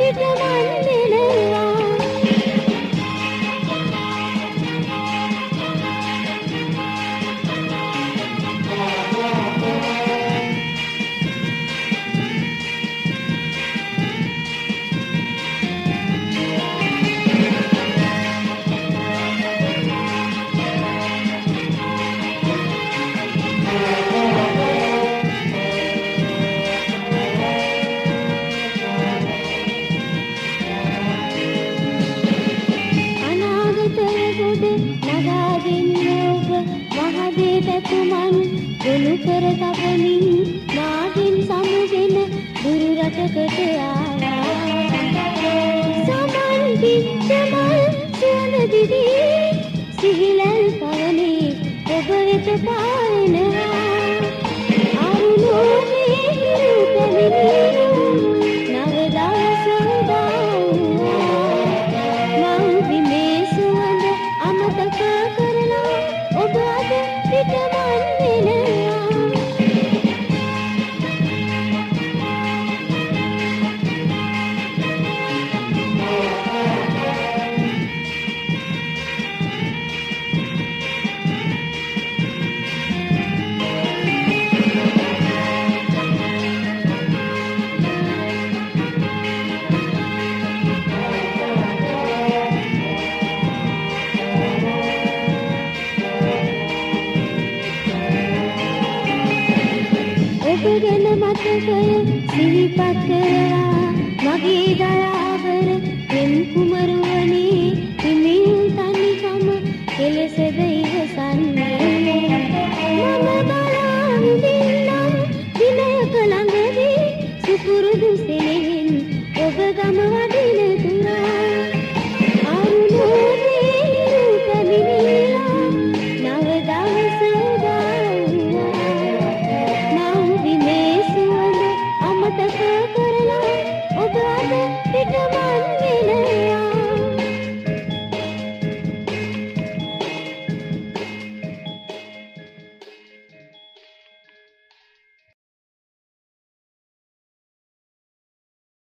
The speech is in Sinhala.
පිටමන් වෙනවා. අනාගතය ගොඩ නගාගෙන ඔබ මහදේ පැතුමන් ගොනු කර තබමින් මාගෙන් සමුගෙන දුරු රටකට ආවා. සමන් පිච්ච මල් සුවඳ දිදී සිහිලල් පවනේ ඔබ වෙත පාවෙනවා. අරුණෝගේ හිරු පැමිණි නව දවස උදා වූවා. මං විමේ සුවඳ අමතක කරලා ඔබ අද පිටමන් වෙනවා. ඔබ ගැන මතකය සිහිපත් කරලා මගේ දයාබර පෙම් කුමරුවනේ, හිමින් තනිකම කෙලෙසද ඉවසන්නේ? මම බලා විඳින්නම් දිනයක ළඟදී සුපුරුදු සෙනෙහෙන් ඔබ ගම වඩින තුරා. අරුණෝදේ හිරු පැමිණිලා නව දවස උදා වූවා. මං විමේ සුවඳ අමතක කරලා ඔබ අද පිටමන්